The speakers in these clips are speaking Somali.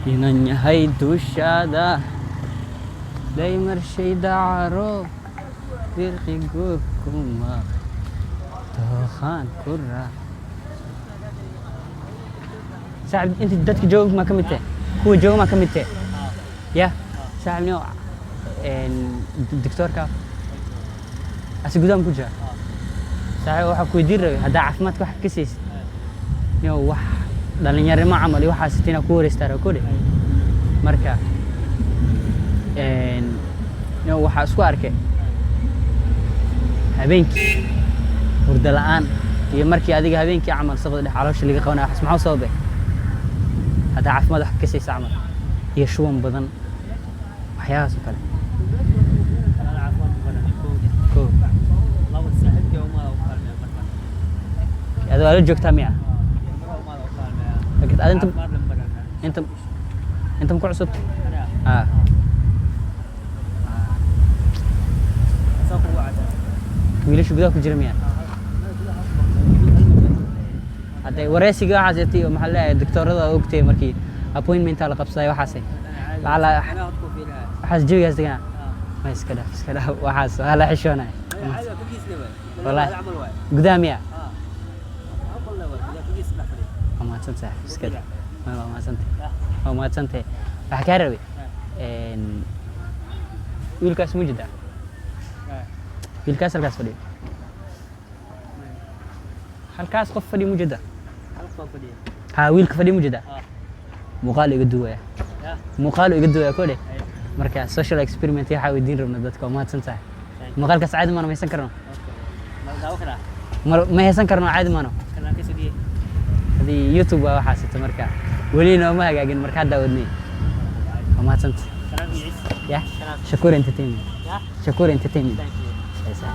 Inan yahay dushaada daymarshay dacaro dirqi guurkuma dooqaan ku raac. Saaxib, inta dadka jooga ma ka mid tahay? Kuwa jooga ma ka mid tahay? Ya saaxib, nio doctoorka asi gudaha ma ku jira? Saaxib, waxaa ku weydiin rabay haddaa caafimaadka wax ka siisid, nio wax dhalinyarnimo camal iyo waxaas inaa ku wareystaa raba kudhe. Marka nio waxaa isku arkay habeenkii hurdo la'aan iyo markii adiga habeenkii camal saqda dhex caloosha laga qabanayo, waxaas maxaa u sababay haddaa caafimaad wax ka siisa camal iyo shuban badan, waxyaabahaas oo kale? Kow, adiga waa la joogtaa miya? Laakiin adi inta ma ku cusubta? Ah, wiilasha gudaha ku jira miya? Hadday wareysiga waxaas iyo maxaa leeyahay doctorada ogtay markii appointmenta la qabsaday, waxaase lacala waxaas jawigaas deganaa. Ma iska dhaaf, iska dhaaf, waxaas waa la xishoonaya wallahi. Gudaha miya? Waa mahadsantahay, iska dhaaf. Waa mahadsantahay, waa mahadsantahay. Waxaa kaa rabay wiilkaas ma jidaa? Wiilkaas halkaas fadhiyo, halkaas qof fadhiyo mu jida? Ha, wiilka fadhiyo mu jida? Muuqaal iga duwaya, muuqaal iga duwaya kodhe. Marka social experiment waxaa weydiin rabna dadka. Waa mahadsan tahay. Muuqaalkaas caadi maano, ma haysan karno? Ma haysan karno caadi maano? Hadii YouTube waa waxaa sito, marka weli nooma hagaagin. Marka haddaa wadnay. Waa mahadsanta. Ya Shakuur Entertainment, Shakuur Entertainment. Yes, sir.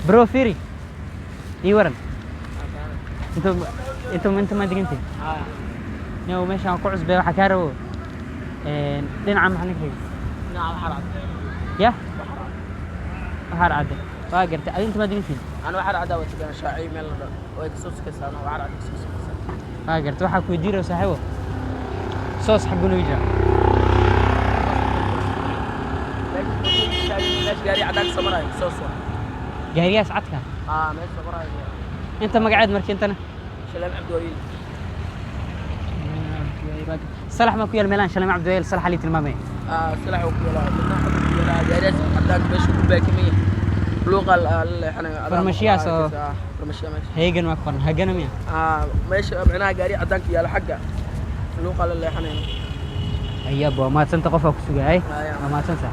Bro, firi, ii waran. Inta inta inta ma degantay niyow? Meeshaan ku cusbay, waxaa kaa rabo dhinaca maxaa ninka ya waxaar cadde. Waa gartay. Adi inta ma degantiin? أنا waxaan cadaa waa tagaan shaaci meel la dhaho way kasoo sukaysaa. Ana waxaan cadaa kasoo sukaysaa. Waa gartay. Waxaa ku weydiin rabo saaxiibo, soos xagguu naga jiraa? Meesha gaari cadaan kasoo marayo soo soo. Gaarigaas cadka? Aa, meesha soo marayo. Inta magaceed marka intana? Shaleem Cabdiwaliil. Salax ma ku yaal meelaan Shaleem Cabdiweel? Salax ali tilmaamay. Aa, silax uu ku yaalaa, midna xagga ku yaalaa. Gaarigaas cadaanka meesha ku baakimay luuqa la leexanayo. Farmashiyaas oo- Farmashiya meesha. Heegan waa ku qoran hagana miya? Aa, meesha micnaha gaari cadaanka yaala xagga luuqa la leexanayo. Ayab, waa mahadsanta. Qofaa ku sugayay. Aya. Waa mahadsanta.